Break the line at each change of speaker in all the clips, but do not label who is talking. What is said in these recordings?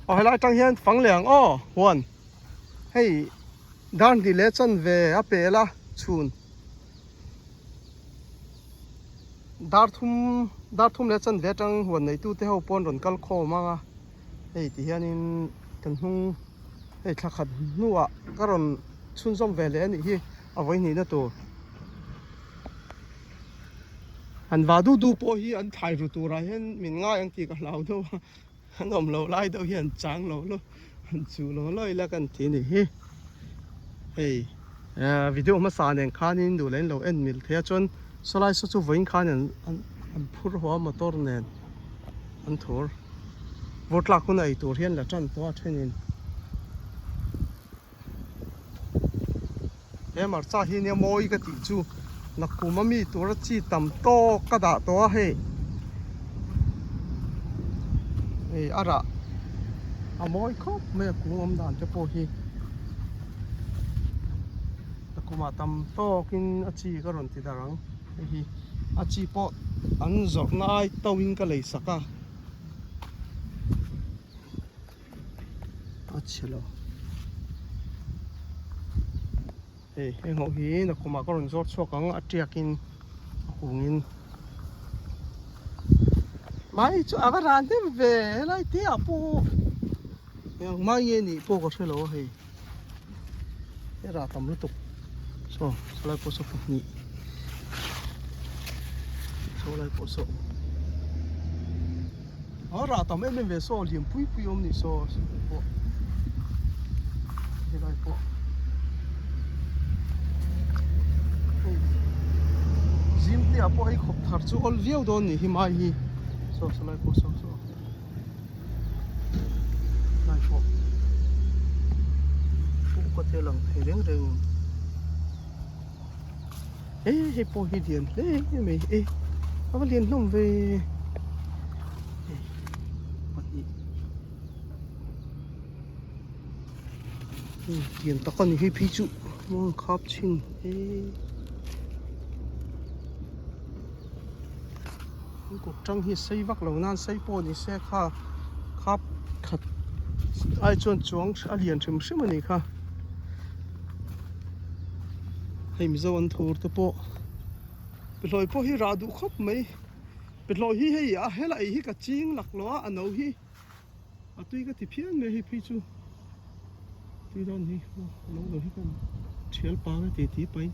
Aw helai atang hian fang leh ang aw huan hei dar hnih leh chanve a pel a chhun dar thum dar thum leh chanve atang huan neitu te ho pawn rawn kal khawm ang a hei ti hianin kan hnung hei thla khat hnuah ka rawn chhunzawm ve leh a nih hi a vawi hnihna tur. An va du du pawh hi an thlai ru turah hian min ngai ang tih ka hlau deuh a, an awm lo lai deuh hi an chang lo lo, an chuh lo lo ila kan ti a nih hi. Hei video hmasa nen khanin duh leh in lo en mil thei a chuan sawlai saw chu vawiin khan an an phur haw a motor nen an thur vur tlak hun a ei tur hian la tan tawh a thenin. He hmarcha hi nia mawi ka tih chu nakum a mi tura chi tam tawk ka dah tawh a hei hei a rah a mawi khawp mai a kung awm dan te pawh hi nakumah tam tawkin a chi ka rawn ti darh ang hei hi a chi pawh an zawrhna ai to in ka lei sak a. A chhe lo hei heng ho hi nakhumah ka rawn zawr chhuak ang a tiakin a kungin mai chu a va ran hnem ve helai te ah pawh eng mai nge nih pawh ka hre lo a hei he rah tam lutuk saw sawlai pawh saw pahnih sawlai pawh saw. A rah tam em em ve saw lian pui pui awm nih saw pawh helai pawh hei zim te ah pawh ei khawp thar chu awl viau dawn nih hi mai hi saw sawlai pawh saw saw helai pawh pawh ka te lang thei reng reng e hei pawh hi lian hle mai e a va lian hlawm ve hei pahnih lian tak a ni hei phei chu maw khap chhin e an kut tang hi sei vak lo nan sei pawh ni se kha khap khat ai chuan chuang a lian hrim hrim a ni kha. Hei mizo an thur te pawh pehlawi pawh hi rah duh khawp mai pehlawi hi hei a hela ei hi ka ching laklawh a a no hi a tui ka ti phian mai hei phei chu tui dawn hi a no lo hi kan thial pang a ti ti pahin.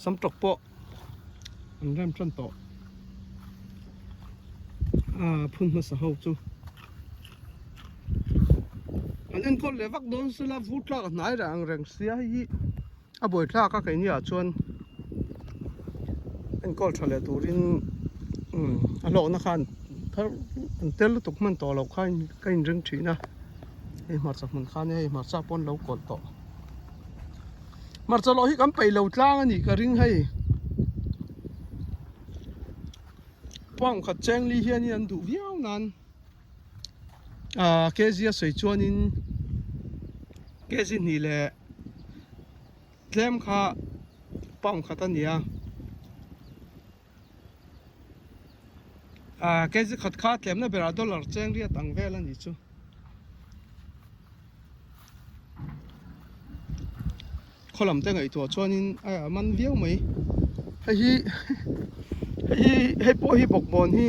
Sam tawk pawh an rem tan tawh a phun hmasa ho chu an enkawl leh vak dawn sela vur tlak a hnai reng ang reng sia hei hi a buai thlak a keini ah chuan enkawl tha leh turin a hlawhna khan thar an tel lutuk hman tawh loh kha ka inring thin a hei hmarcha hmun khan hei hmarcha pawh an lo kawlh tawh hmarcha lawh hi kan peih lo tlang a nih ka ring hei pound khat cheng li hianin an duh viau nan. Ahh kg a sawi chuanin kg hnih leh tlem kha pound khat a ni a ahh kg khat kha tlemna berah dollar cheng riat ang vel a nih chu. Khaw lam te ngaihtuah chuanin a man viau mai hei hi hei hi hei pawh hi bawkbawn hi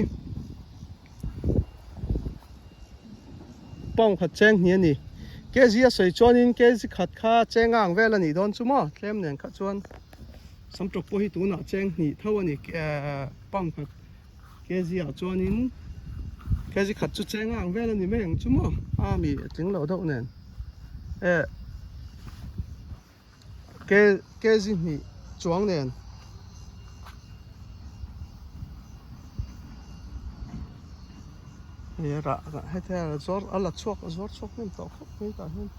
pound khat cheng hnih a ni kg a sawi chuanin kg khat kha cheng ang vel a nih dawn chu maw tlem nen kha chuan samtawk pawh hi tunah cheng hnih tho a ni pound khat kg ah chuanin kg khat chu cheng ang vel a ni mai ang chu maw a mi a tling loh deuh nen eh kg hnih chuang nen hei a rah heti a zawr a la chhuak a zawr chhuak hnem tawh khawp mai tah hian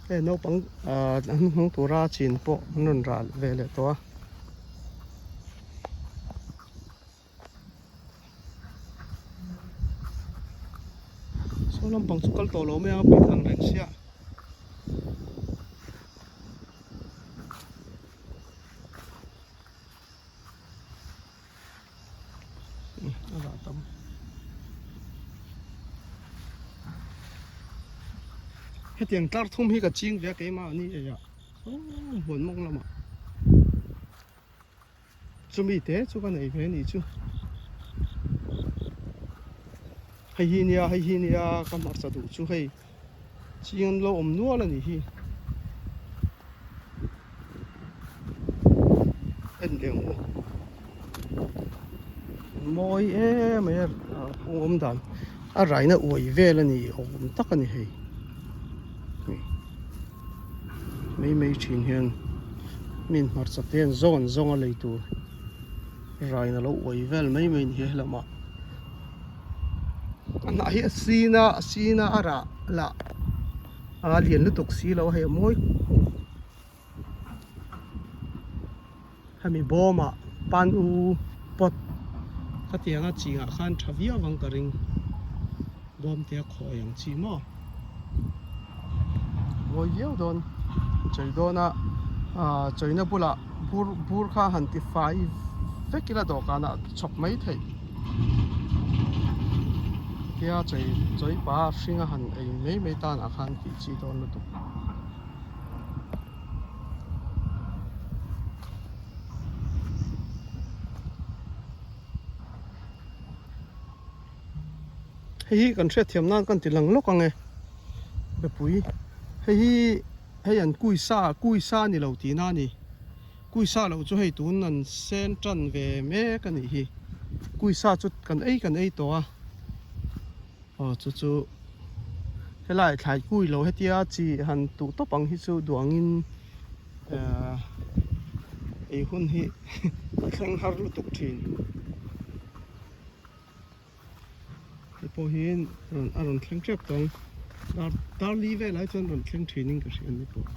hei naupang ah an hmang tura chin pawh an rawn rah ve leh tawh a. Saw lampang chu kal tawh lo mai a pik ang reng sia. A rah tam. Hetiang tlar thum hi ka ching ve a keimah ani ei ah saw huan mawng lamah chumi te chu ka nei ve a nih chu. Hei hi nia hei hi nia ka hmarcha duh chu hei ching an lo awm nual a nih hi. En leh ang u mawi em mai a kawng awm dan a raina uai vel a ni awm tak a ni hei mai mai thin hian min hmarcha te an zawng an zawng a lei tur raina lo uai vel mai mai a ni he lamah a hnah hi a sin a a sin a a rah lah. A lian lutuk si lo a hei a mawi hemi bawmah pan u pot khatianga chingah khan tha viau ang ka ring bawm te a khawi ang chi maw mawi viau dawn chei dawn a ah cheina bulah bur bur kha han ti fai vek ila dawhkanah chhawk mai theih. Tia chei chawi pa hring a han ei mai mai tan ah khan tih chi dawn lutuk. Hei hi kan hriatthiam nan kan ti lang lawk ang e mipui hei hi hei an kui sa kui sa ni lo tihna a ni. Kuisa loh chu hei tun an sen tan ve mek a nih hi. Kuisa chu kan ei kan ei tawh a. Aw chu chu helai thlai kui lo hetia chi han tuh tawp ang hi chu duangin ehh ei hun hi a thleng har lutuk thin. Hei pawh hi rawn a rawn thleng tep tawh ang dar dar li velah chuan rawn thleng thin in ka hria ni pawh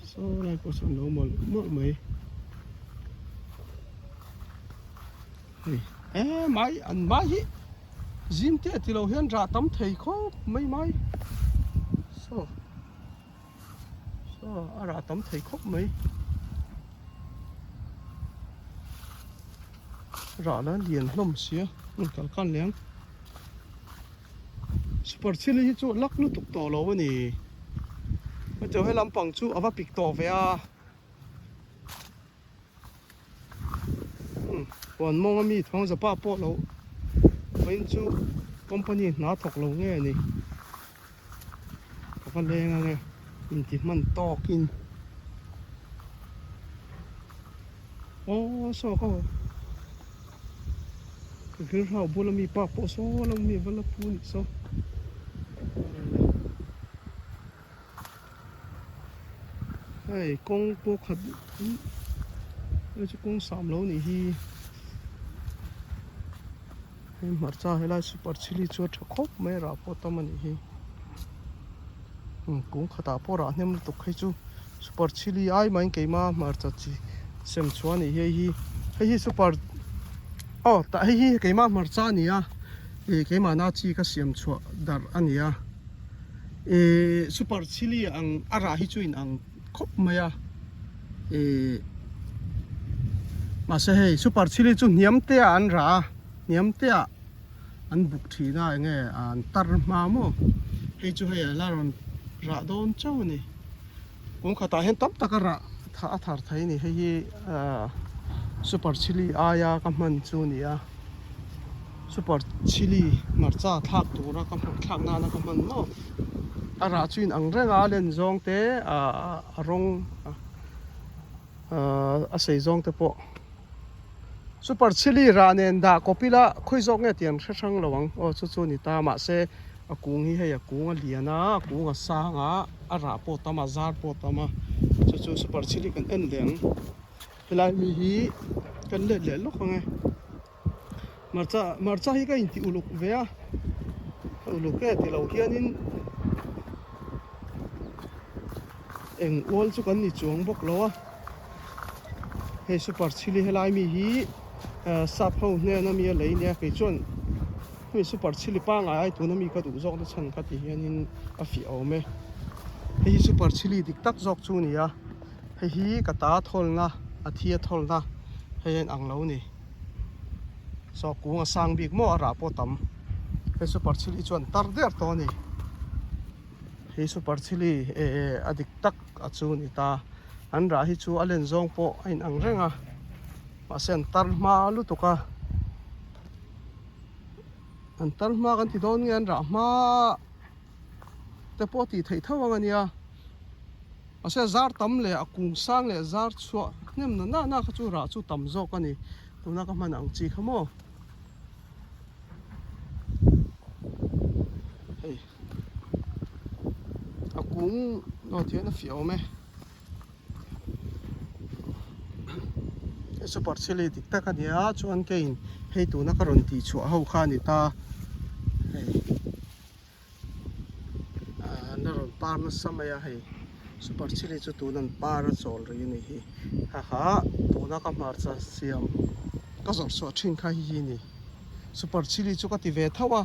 saw lai pawh sawn lo mawlh mawlh mai hei e mai an mai hi zim te tilo hian rah tam thei khawp mai mai saw saw a rah tam thei khawp mai. Rah la lian hlawm sia hmun kal khan leh ang super chilli hi chu lak lutuk tawh lo a ni hetiang he lampang chu a va pik tawh ve a huan mawng ami thawng zapa pawh lo vawiin chu company hna thawk lo nge a ni ka va leng ang e inti hman tawkin. Aw saw ka ka grill house bula mi pa pawh saw lo mi va la pu a nih saw hei kawng pawh khat hei chu kawng sam lo nih hi hei hmarcha helai super chilli chu a tha khawp mai a rah pawh tam a nih hi kung khatah pawh rah hnem lutuk hei chu. Super chilli ai mai keima hmarcha chi sem chhuah a nih hi hei hi hei hi super aw tah hei hi keima hmarcha a ni a ih keimahna chi ka siam chhuah darh a ni a ih super chilli ang a rah hi chu in ang khawp mai a ih mahse hei super chilli chu hniam te ah an rah a hniam te ah an buk thin a enge an tar hma maw hei chu hei a la rawn rah dawn chauh a ni. Kawng khatah hian tam tak a rah a thar thei a ni hei hi ahh super chilli aia ka hman chu a ni a super chilli hmarcha thlak tura ka hman thlak nana ka hman maw a rah chu inang reng a a len zawng te ahh a rawng ahh a sei zawng te pawh super chilli rah nen dah kawp ila khawi zawk nge tih an hre hrang lo ang aw chu chu a ni ta mahse a kung hi hei a kung a lian a a kung a sang a a rah pawh a tam a a zar pawh a tam a chu chu super chilli kan en leh ang helai mi hi kan let leh lawk ang e hmarcha hmarcha hi ka intih uluk ve a uluk e tilo hianin eng ual chu kan ni chuang bawk lo a hei super chilli helai mi hi sap ho hnena mi a lei nia kei chuan. Hemi super chilli pangngai ai tuna mi ka duh zawk na chhan kha ti hianin a fiah awm e. Hei hi super chilli dik tak zawk chu a ni a, hei hi ka ta thawlna a thi a thawlna hei a inang lo a ni. Saw kung a sang bik maw a rah pawh tam. Hei super chilli chuan tar der tawh a ni. Hei super chilli eh a dik tak a chu a ni ta. An rah hi chu a len zawng pawh a inang reng a, mahse an tar hma lutuk a. An tar hma kan ti dawn nge an rah hma te pawh tih theih tho ang a nia. Mahse zar tam leh a kung sang leh zar chhuah hnem na na na kha chu rah chu tam zawk a ni. Tuna ka hman ang chi kha maw. Hei a kung aw tihian a fiah awm e. Hei super chilli dik tak a ni a chuan keiin hei tuna ka rawn tih chhuah ho kha a ni ta hei ah an la rawn par nasa mai a hei super chilli chu tuna an par a chawl rih a ni hi ha ha tuna ka hmarcha siam ka zawrh chhuah thin kha hei hi a ni super chilli chu ka ti ve tho a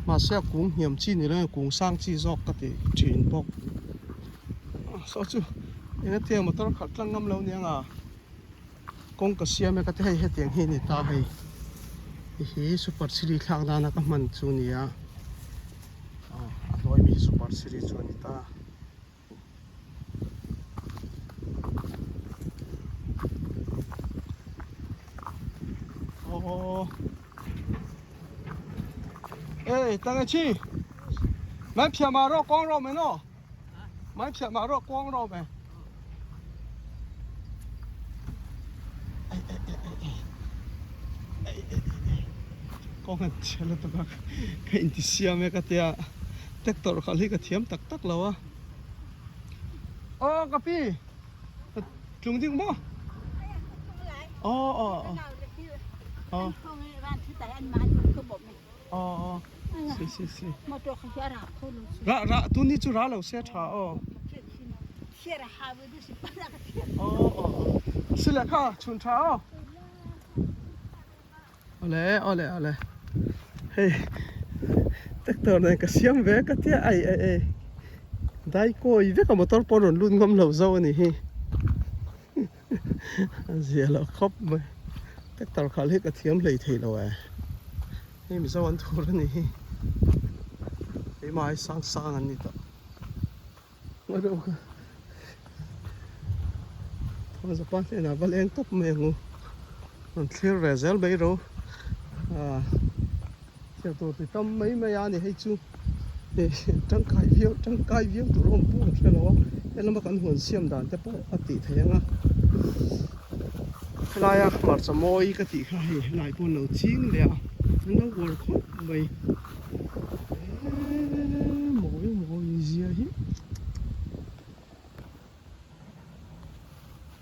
mahse a kung hniam chi ni lo in kung sang chi zawk ka ti thin bawk. Saw chu eng atiang motor khalh tlang ngam lo aniang a kawng ka siam e ka ti hei hetiang hi a ni ta hei hei hi super chilli thlak nana ka hman chu a ni a aw a hnuai mi hi super chilli chu a ni ta. Aw Ê tang e chi Mai phiah mah rawh kawng rawh mai naw Mai phiah mah rawh kawng rawh mai Kawng an chhe lutuk a ka inti siam e ka tia tractor khalh hi ka thiam tak tak lo a Aw ka pi Tlung ding maw? Aw aw aw. Aw. Aw aw. Si si si. Ra ra tun hi chu ra lo se tha aw. Aw aw. Si le kha chhun tha aw. Awle awle awle. Hei tractor nen ka siam ve ka tia ai ai ai dai kawi vek a motor pawh rawn lut ngam lo zo a ni hi a zia lo khawp mai tractor khalh hi ka thiam hlei thei lo e hei mizo an thur a ni hi keimah hi sang sang an ni tawh. Thawngzapa hnenah va leng tawp mai ang u rawn thlir ve zel mai ro ah thlir tur ti tam mai mai a ni hei chu tangkai viau tangkai viau tur a awm pawh ka hre lo a helama kan huan siam dan te pawh a tih theih ang a helaia hmarcha mawi ka tih kha hei helai pawh an lo ching leh a an lo uar khawp mai. Mawi mawi zia hi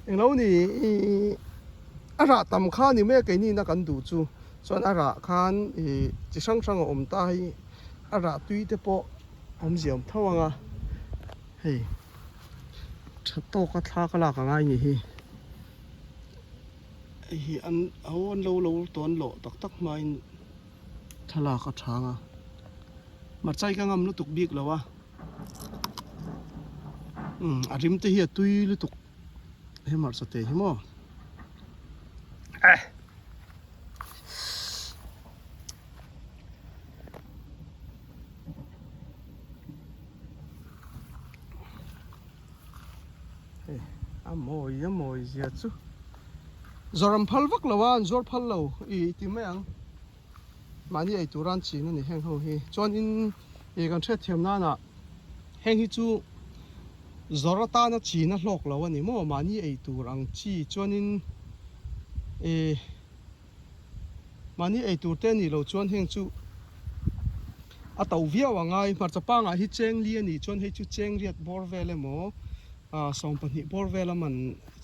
englo ni a rah tam kha ni mai a keini na kan duh chu chuan a rah khan ih chi hrang hrang a awm ta hi a rah tui te pawh awmzia awm tho ang a hei tha tawka thla ka lak angai ni hi. Hei hi an ho an lo lo tawn loh tak tak hmain thlalak a chhang a hmarchai ka ngam lutuk bik lo a umm a rim te hi a tui lutuk he hmarcha te hi maw eh. Hei a mawi a mawi zia chu Zoram phal vak lo a an zuar phal lo i ti mai ang mahni ei tur an chin a ni heng ho hi chuanin ih kan hriat thiam nana heng hi chu zawr atana chin a hlawk lo a ni maw mahni ei tur ang chi chuanin ih Mahni ei tur te nih loh chuan heng chu a to viau ang a, hmarcha pangah hi cheng li a nih chuan hei chu cheng riat bawr vel emaw ah 20 bawr vel a man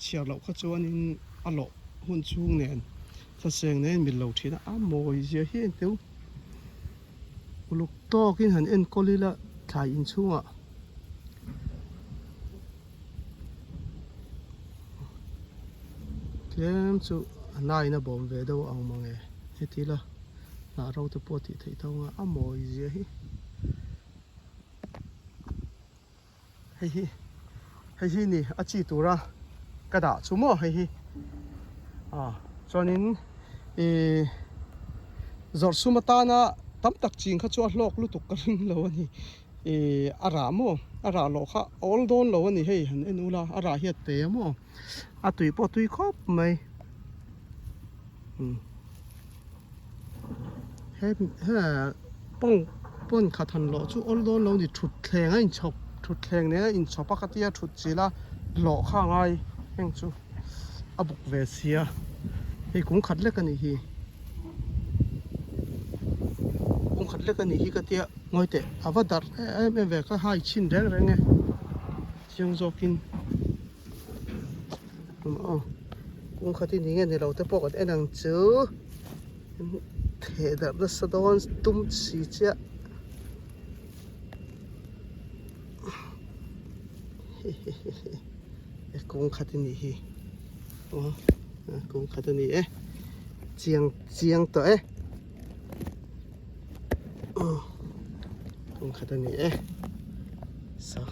chhiar loh kha chuanin a lawh hun chhung nen thlaseng nen mil lo thin a, a mawi zia hi en teu uluk tawkin han enkawl ila thlai inchhungah. Tlem chu a nain a bawm ve deuh ang mange heti la. Hnah ro te pawh tih theih tho anga a mawi zia hi. Hei hi hei hi ni a chi tura ka dah chu maw hei hi ah chuanin ih zawrh sum atana tam tak ching kha chu a hlawk lutuk ka ring lo a ni ih a rah maw a rah loh kha a awl dawn lo a ni hei han en ula a rah hi a te maw a tui pawh a tui khawp mai umm. He he pawng pawn khat han lawh chu awl dawn lo ni thutthleng a inchhawp thutthleng nen a inchhawp a ka tia thut chilh a lawh kha a ngai heng chu a buk ve sia hei kung khat lek a nih hi kung khat lek a nih hi ka tia ngawi teh a va darh em em ve ka hai chhin reng reng e chiang zawkin. Aw kung khat hi ni nge ni lo te pawh kan en ang chu theh darh nasa dawn tum si chiah he kung khat a nih hi aw kung khat a ni e chiang chiang tawh e aw kung khat a ni e saw.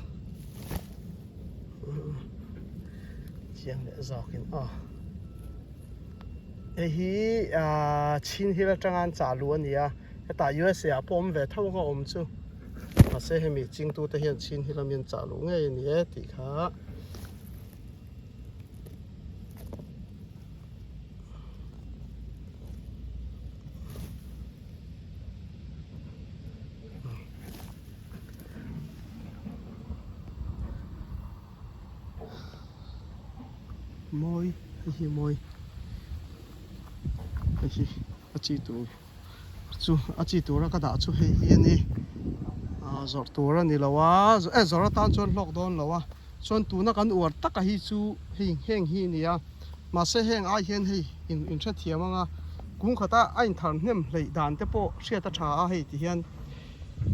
Chiang leh zawkin aw hei hi ahh chin hill atanga an chah luh a ni a hetah USA ah pawh awm ve tho ang a awm chu mahse hemi chingtu te hian chin hill ami an chah luh ngei a ni e tih kha. Mawi hei hi mawi hei hi a chi tur chu a chi tura ka dah chu hei hi a ni ah zawrh tur a ni lo a eh zawrh atan chuan hlawk dawn lo a chuan tuna kan uar taka hi chu hei heng hi a ni a mahse heng ai hian hei in inhrethiam ang a kung khata a inthar hnem hleih dan te pawh hriat a tha a hei ti hian.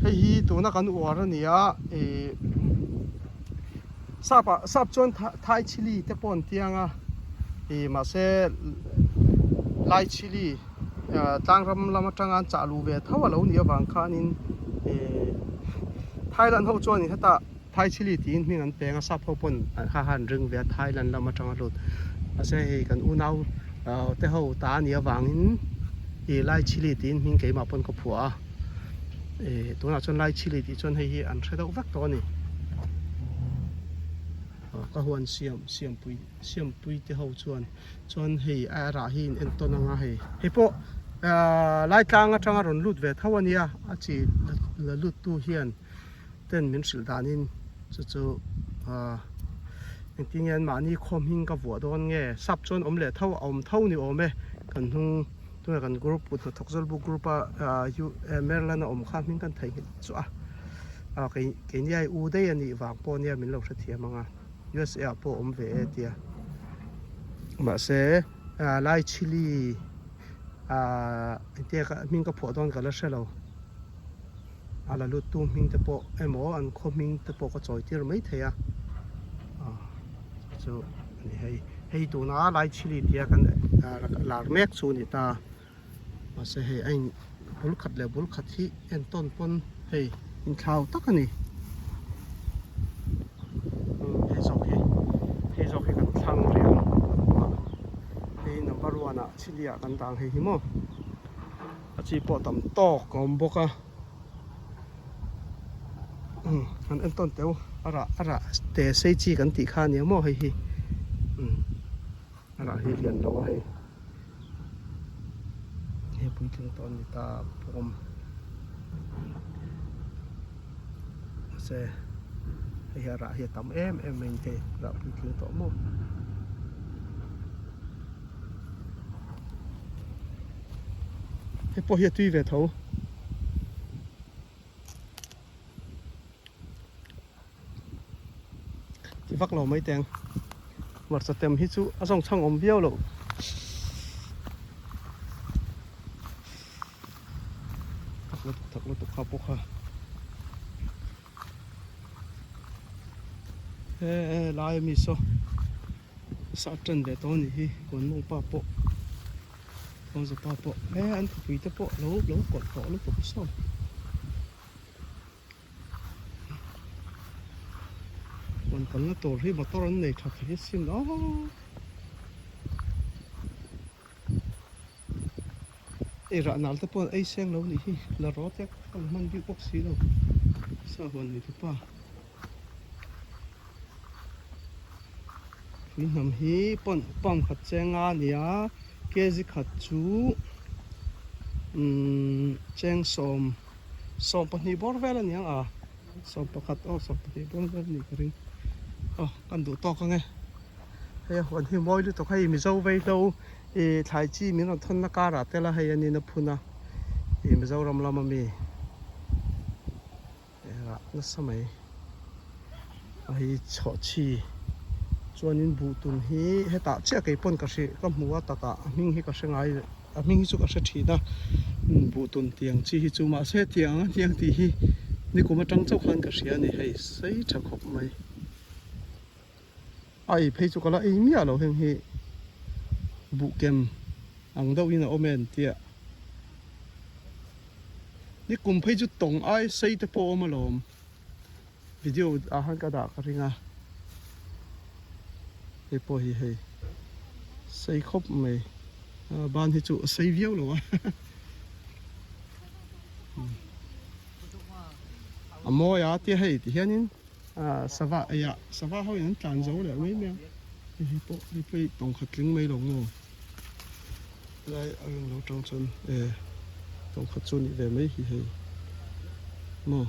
Hei hi tuna kan uar a ni a ih sap ah sap chuan thai chilli te pawh an tiang a ih mahse lai chilli ah tlangram lam atanga an chah luh ve tho a lo nih avang khanin ih Thailand ho chuanin hetah thai chilli tiin hming an peng a sap ho pawn kha kha an ring ve a Thailand lam atanga lut mahse hei kan unau te ho ta a nih avangin ih lai chilli tiin hming keimah pawn ka phuah a. Ehh tunah chuan lai chili tih chuan hei hi an hre deuh vek tawh a ni ah ka huan siam siampui siampui te ho chuan chuan hei a rah hi in entawn anga hei hei pawh ahh lai tlang atanga rawn lut ve tho a nia a chi la lut tu hian ten min hrilh danin chu chu ahh engtin nge an mahni khawm hming ka vuah dawn nge sap chuan awm leh tho a awm tho ni awm e kan hnung. Tunah kan group kut hnathawk zawlbuk group a ah yu eh Maryland a awm kha hming kan theihnghilh chu a ah kei keini ai u daih a nih vang pawh nia min lo hrethiam ang a USA ah pawh awm ve e tia mahse ah lai chili ah engtia ka hming ka phuah dawn ka la hre lo a la lut tu hming te pawh emaw an khaw hming te pawh ka chawi tir mai thei a ah chu a ni hei hei tuna lai chili tia kan lar mek chu a ni ta mahse hei a in bul khat leh bul khat hi en tawn pawn hei inthlau tak a ni hei zawk hi hei zawk hi kan thlang rih ang hei number one ah chili ah kan dang hei hi maw. A chi pawh tam tawk a awm bawk a umm han en tawn teh u a rah a rah te sei chi kan tih kha a nia maw hei hi umm a rah hi lian lo a hei hei puitling tawh a ni ta pawm mahse hei hi a rah hi a tam em em mai a ni hei rah puitling tawh maw. Hei pawh hi a tui ve tho. Ti vak lo mai teng. Hmarcha tem hi chu a zawng chhang awm viau lo. Thak lutuk thak lutuk kha pawh kha. He lai ami saw. Sa tan ve tawh a nih hi huan mawng pa pawh. Bawngzawpa pawh he an khawpui te pawh lo lo kawlh tawh lutuk saw. Huan kalna tur hi motor an nei tha thei asin aw. Ei rah nal te pawh an ei seng lo nih hi la rawt e ka la hman bik bawk si lo sa huan nei tupa. Tui hnam hi pawn pump khat cheng a ni a kg khat chu umm cheng sawm 12 bawr vel a ni ang a 11 aw 12 bawr vel a nih ka ring aw kan duh tawk ang e hei a huan hi mawi lutuk hei mizo vaihlo ih thlai chi min rawn thawn na karah te la hei a nin a phun a ih mizoram lama mi. Rah nasa mai a hei chhawh chhi chuanin buh tum hi hetah chiah kei pawn ka hri ka hmu a takah a hming hi ka hre ngai a hming hi chu ka hre thin a buh tun tiang chi hi chu mahse tiang a tiang tih hi nikum atang chauh khan ka hria a ni hei sei tha khawp mai a ei phei chu ka la ei miah lo heng hi buh kem ang deuh in a awm em tia. Ni kum phei chu tawng ai sei te pawh a awm alawm video ah khan ka dah ka ring a hei pawh hi hei sei khawp mai a ban hi chu a sei viau lo a a mawi a tia hei ti hianin sava eiah sava ho in an tlan zo leh mai mai a hei pawh hei pawh hi tawng khat tling mai lo maw. Lai a ring lo tang chuan e tawng khat chu a nih ve mai hi hei maw.